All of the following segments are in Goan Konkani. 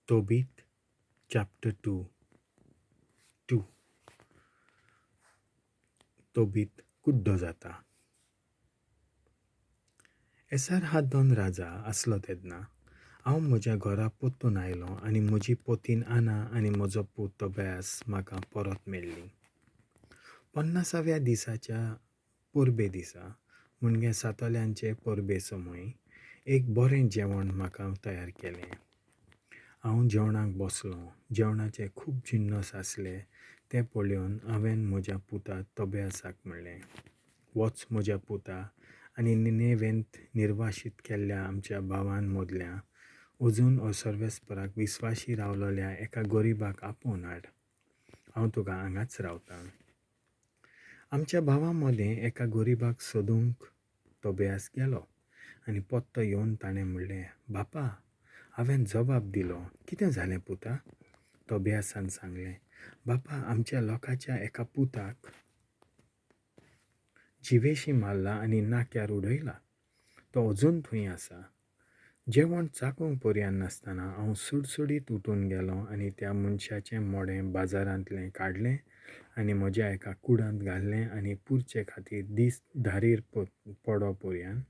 Tobit chapter 2 2 Tobit कुड्डो जाता. एसारहाद्दोन राजा आसलो तेदनां, हांव म्हज्या घरा परतून आयलों आनी म्हजी पतीण आना आनी म्हजो पूत तोबियास म्हाका परत मेळ्ळीं. पन्नासाव्या दिसाच्या परबे दिसा, म्हणजे सातोल्यांचे परबे समय, एक बरें जेवण म्हाका तयार केलें. हांव जेवणाक बसलों. जेवणाचे खूब जिन्नस आसले ते पळोवन हांवें म्हज्या पुता तोबियासाक म्हणलें, वच म्हज्या पुता आनी निनेवेंत निर्वाशीत केल्ल्या आमच्या भावां मदल्या अजून सर्वेस्पराक विस्वाशी रावलेल्या एका गरिबाक आपोवन हाड. हांव तुका हांगाच रावतां. आमच्या भावां मदें एका गरिबाक सोदूंक तोबियास गेलो आनी परतो येवन ताणें म्हणलें, बापा, हांवें जबाब दिलो, कितें जालें पुता? तोबियासान सांगलें, बापा, आमच्या लोकाच्या एका पुताक जिवेशी मारला आनी नाक्यार उडयला. तो अजून थंय आसा. जेवण चाकूंक पर्यान नासतना हांव सुडसुडीत उठून गेलों आनी त्या मनशाचें मडें बाजारांतलें काडलें आनी म्हज्या एका कुडांत घाल्लें आनी पुरचे खातीर दीस धारीर पडो पर्यान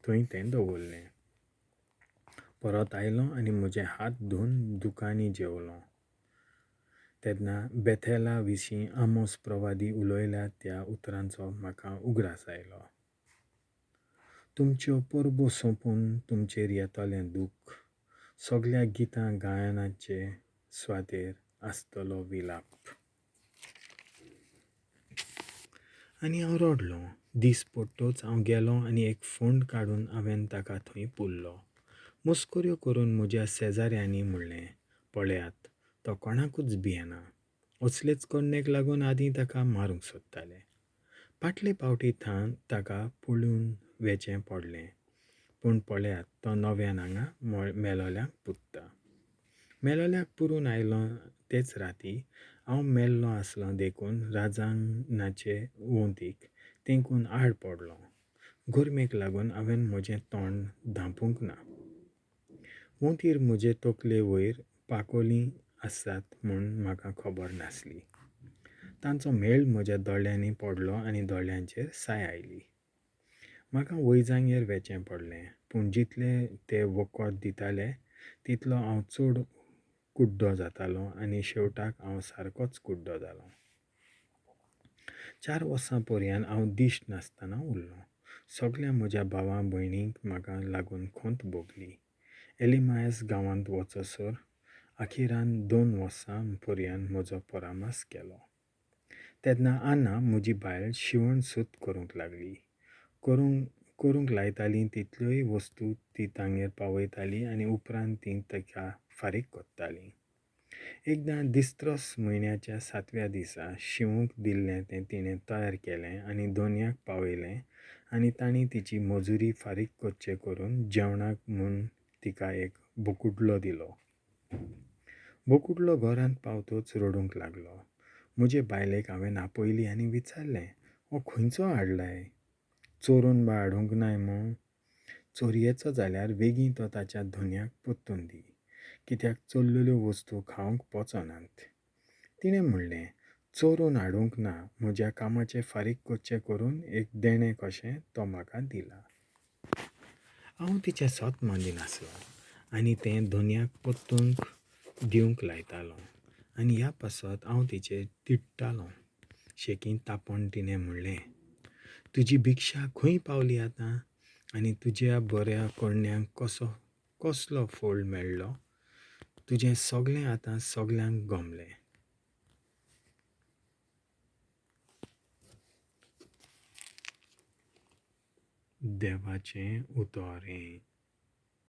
थंय तें दवरलें. परत आयलों आनी म्हजे हात धुवन दुकांनी जेवलों. तेन्ना बेथेला विशीं आमोस प्रवादी उलयल्या त्या उतरांचो म्हाका उगडास आयलो. तुमच्यो परबो सोंपून तुमचेर येतलें दूख, सगल्या गितां गायनाचे सुवातेर आसतलो विलाप. आनी हांव रडलों. दीस पडटच हांव गेलों आनी एक फोंड काडून हांवें ताका थंय पुरलो. मस्कऱ्यो करून म्हज्या शेजाऱ्यांनी म्हणलें, पळयात, तो कोणाकूच भियेना. असलेच करणेक लागून आदीं ताका मारूंक सोदताले. फाटले पावटी ताका पळून वेचें पडलें. पूण पळयात, तो नव्यान हांगा मेलोल्याक पुरता. मेलोल्याक पुरून आयलो तेच राती हांव मेल्लो आसलों देखून राजांगणाचे वंतीक तेंकून आड पडलो. गरमेक लागून हांवें म्हजें तोंड धांपूंक ना. वंतीर म्हजे तकले वयर पाकोली आसात म्हूण म्हाका खबर नासली. तांचो मेळ म्हज्या दोळ्यांनी पडलो आनी दोळ्यांचेर साय आयली. म्हाका वैजांगेर वेचें पडलें, पूण जितले ते वखद दिताले तितलो हांव चड कुड्डो जातालो आनी शेवटाक हांव सारकोच कुड्डो जालो. 4 वर्सां पर्यान हांव दिश्ट नासतना उरलों. सगल्या म्हज्या भावां भयणींक म्हाका लागून खंत भोगली. एलिमायस गांवांत वचसर अखेरान 2 वर्सां पर्यान म्हजो परामर्श केलो. तेन्ना आना म्हजी बायल शिवण सूत करूंक लागली. करूंक लायताली तितल्योय वस्तू ती तांगेर पावयताली आनी उपरांत ती ताका फारीक करताली. एकदां दिस्त्रस म्हयन्याच्या 7व्या दिसा शिवूंक दिल्लें तें तिणें तयार केलें आनी दोनयाक पावयलें आनी तांणी तिची मजुरी फारीक करचे करून जेवणाक म्हूण तिका एक बोकुडलो दिलो. बोकुडलो घरांत पावतच रडूंक लागलो. म्हजे बायलेक हांवें आपयली आनी विचारलें, हो खंयचो हाडलाय? चोरून बा हाडूंक नाय मूं? चोरयेचो जाल्यार वेगीं तो ताच्या धनयाक परतून दी, कित्याक चोरलेल्यो वस्तू खावंक पचनात. तिणें म्हणलें, चोरून हाडूंक ना, म्हज्या कामाचें फारीक करचें करून एक देणें कशें तो म्हाका दिला. हांव तिचें सत मानिनासलों आनी तें धनयाक परतूंक दिवंक लायतालों आनी ह्या पासत हांव तिचेर तिडटालों. शेकीं तापोवन तिणें म्हणलें, तुजी भिक्षा खंय पावली आतां आनी तुज्या बऱ्या करण्यांक कसलो फळ मेळ्ळो? तुजें सगळें आतां सगल्यांक गमलें. देवाचें उतर.